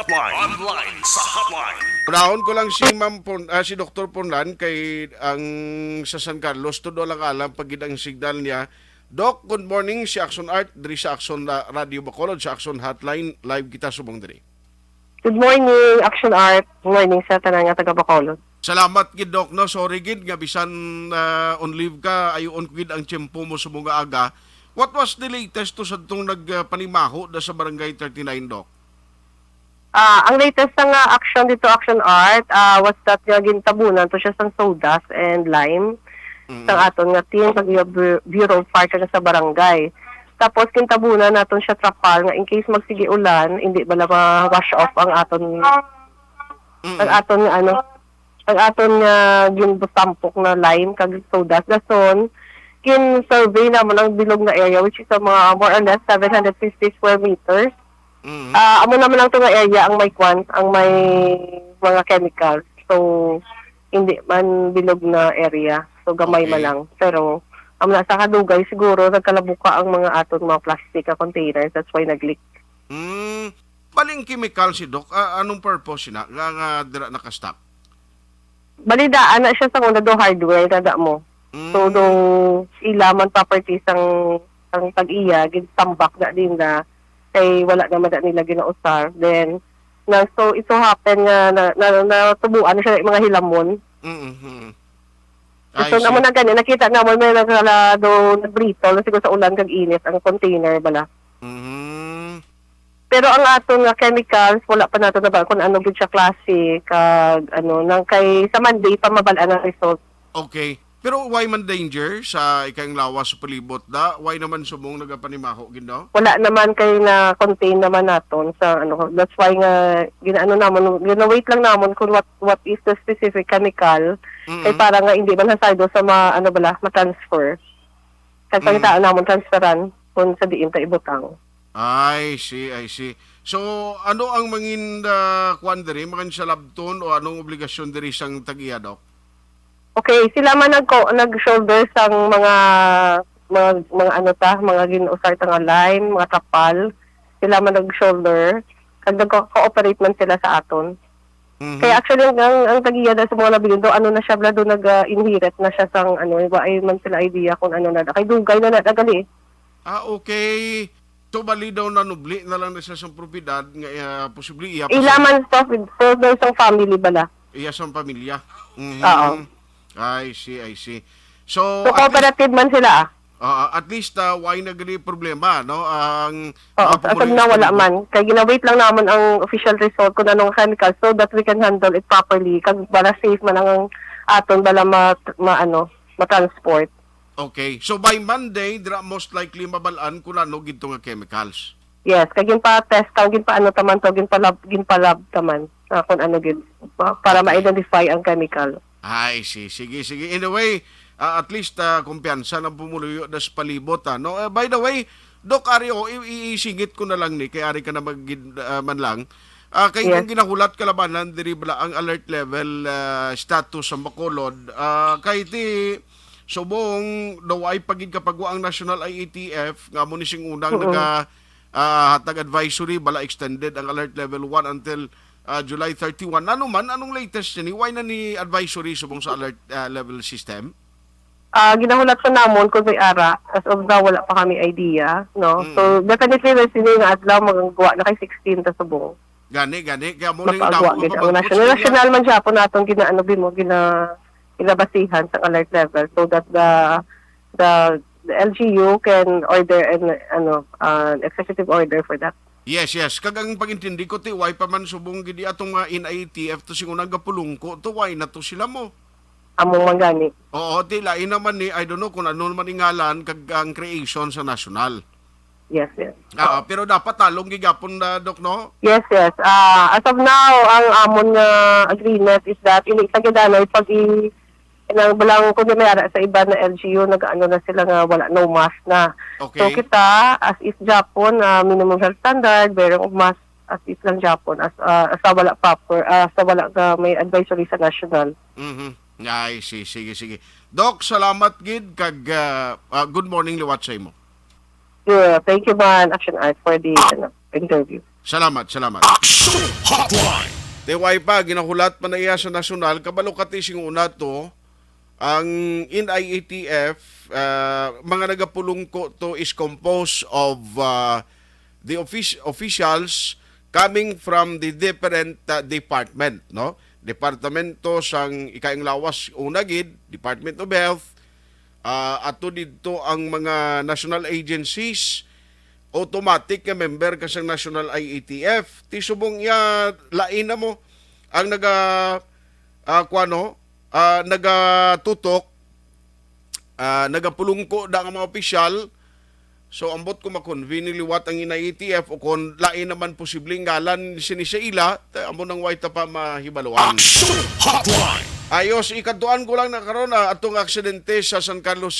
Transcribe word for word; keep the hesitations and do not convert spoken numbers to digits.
Online, online sa hotline. Unahon ko lang si Ma'am Pon-, ah, si Doktor Ponlan kay ang sa San Carlos, todo lang alam pag ang signal niya. Doc, good morning. Si Action Art, diri sa Action Ra-, Radio Bacolod, sa Action Hotline. Live kita subong diri. Good morning, Action Art. Good morning sa tanan nga taga Bacolod. Salamat gid, Doc, no? Sorry gid nga bisan, ah, on leave ka, ayuon ko gid ang tiyempo mo sa mga aga. What was the latest to sa tong nagpanimaho da sa Barangay thirty-nine, Doc? Ah, ang latest na nga action dito, Action Art, ah, was that nga gintabunan to siya sang sodas and lime Mm. sang aton nga team sa Bu-, Bureau of Fire kag sa barangay. Tapos gintabunan naton siya trapal nga in case magsige ulan, hindi bala ma-wash off ang aton Mm. ang aton nga ano, ang aton nga ginbutampok na lime kag sodas. Dason, gin-survey namon ang bilog nga area, which is a mga more or less seven hundred fifty square meters. Mm. Ah, amo naman lang to nga area ang may kwan, ang may mga chemicals. So, hindi man bilog na area. So, gamay man Okay. lang. Pero, amo na sa kadugay, siguro, nagkalabuka ang mga aton mga plastic nga containers. That's why nag-leak. Mm. Baling chemical si Doc, ah, anong purpose na nga, nga dira naka-stock? Balidaan na siya sa una do hardware na da mo. So, Mm. do ila man property sang, sang tag-iya, gintambak na din na kay wala naman na nila ginausar. Then, na, so, it so happen nga na, na, natubuan na siya ng mga hilamon. Mm-hmm. I So, see. namo na gani, nakita namon may nagkala do nagbritol na siguro sa ulan kag init ang container bala. Mm. Pero ang aton nga chemicals, wala pa nato nabal kung ano gid siya klase, kag ano, nang kay sa Monday pa mabal-an ang result. Okay. Pero why man danger sa ikang lawas sa palibot da? Why naman subong nagapanimaho gid, no? Wala naman kay na-contain naman naton sa ano. That's why nga ginaano namon, gina-wait lang namon kung what, what is the specific chemical. Kay Mm. para nga hindi man hazardo sa ma-, ano bala, ma-transfer. Kag Mm. pangitaan namon transferan kung sa diin ta ibutang. I see, I see. So, ano ang mangin, ah, kwan diri, mangin salabton o anong obligasyon diri sang tag-iya, Doc? Okay, sila man nagko-, nag-shoulder sang mga, mga, mga ano ta, mga gin-usar ta nga lime, mga trapal. Sila man nag-shoulder. Kag nagko-cooperate man sila sa aton. Mhm. Kaya actually, ang, ang, ang tag-iya na sa mga nabilin do, ano na siya, bala, do nag, ah, inherit na siya sang, ano, wa ay man sila idea kung ano na. Kay dugay na na, nagali. Ah, okay. So, bali daw nanubli na lang na siya sa propiedad nga, ah, posible iya pa Ila sa man to, to, to, isang family bala. Iya sa pamilya. Mhm. Oo. I see, I see. So, So, at least, cooperative man sila, ah. ah, at least, ah, why na gali problema, no? Ang Oo, mga sa asam pumuluyo na sa wala palibot. man. Kay ginawait lang namon ang official result kung anong chemical so that we can handle it properly. Kag para safe man ang aton bala ma, ma, ano, ma-transport. Okay. So, by Monday, dira most likely mabal-an kung ano gid to nga chemicals. Yes, kag ginpa-test, kag ginpa-ano taman to, ginpa-lab, ginpa-lab taman, ah, kung ano gid, pa-, para Okay. ma-identify ang chemical. Ay, si-, sige, sige. Anyway, ah, at least, ah, kumpiyansa ng pumuluyo das palibot, ah, no? Ah, by the way, Doc Ario, i-, i-, isingit ko na lang ni, kay ari ka na mag-, ah, man lang. Ah, kay Yes. kung ginahulat kalabanan, diri bala ang alert level, ah, status sa Bacolod. Ah, kay ti, subong, daw ay pagid kapagwa ang National I A T F, nga mo ni sing unang Mm-mm. naga, ah, hatag advisory, bala extended ang alert level one until, ah, July thirty-one. Ano man, anong latest ni? Why na ni advisory subong sa alert, ah, level system? Ah, ginahulat sa namon kung may ara. As of now, wala pa kami idea, no? Mm. So, definitely, may sini nga adlaw, magagawa na kay sixteen ta subong. Gani, gani. Kaya mo ning Mapagwa damo gid ka ang pag-post national. niya. National man siya po natong ginaano, bi mo, gina-, ginabasihan sa alert level so that the, the, the L G U can order an, ano, an executive order for that. Yes, yes. Kag ang pag-intindi ko, ti, why pa man subong gid atong mga N I T F to sing unang gapulungko to, why na to sila mo? Amo man gani. Oo, ti, lain naman ni, I don't know kung ano naman ingalan, kag ang creation sa national. Yes, yes. Ah, Oo. pero dapat talong gigapon na, Doc, no? Yes, yes. Ah, as of now, ang amon nga agreement is that ini sa gidanay pag i-, nang balang kung may ara sa iba na L G U, nag-ano na sila nga wala, no mask na. Okay. So kita, as is Japon, ah, minimum health standard, wearing of mask, as is lang Japon, as, ah, sa wala proper, ah, sa wala nga may advisory sa national. Mhm. Ay, si-, sige, sige. Doc, salamat gid kag, ah, ah, good morning liwat sa imo. Yeah, thank you man, Action Art, for the, ano, interview. Salamat, salamat. Action Hotline. Tiway pa, ginahulat pa na iya sa nasyonal, kabalo ka ti sing una to, ang N I A T F, ah, mga nagapulungko to is composed of, ah, the offic- officials coming from the different, ah, department, no? Departamento sang ikaing lawas, una gid, Department of Health, ah, ato didto ang mga national agencies, automatic nga member ka sang national I A T F. Ti subong iya, lain na mo ang naga, ah, kuwano, ah, nagatutok, ah, nagapulungko da nga mga opisyal. So, ambot ko makonvene liwat ang N I A T F o kon lain naman posibleng ngalan sini sa ila, ta-, amo nang way ta pa mahibaluan. Action Hotline. Ayos, ikadtuan ko lang na karon, ah, atong aksidente sa San Carlos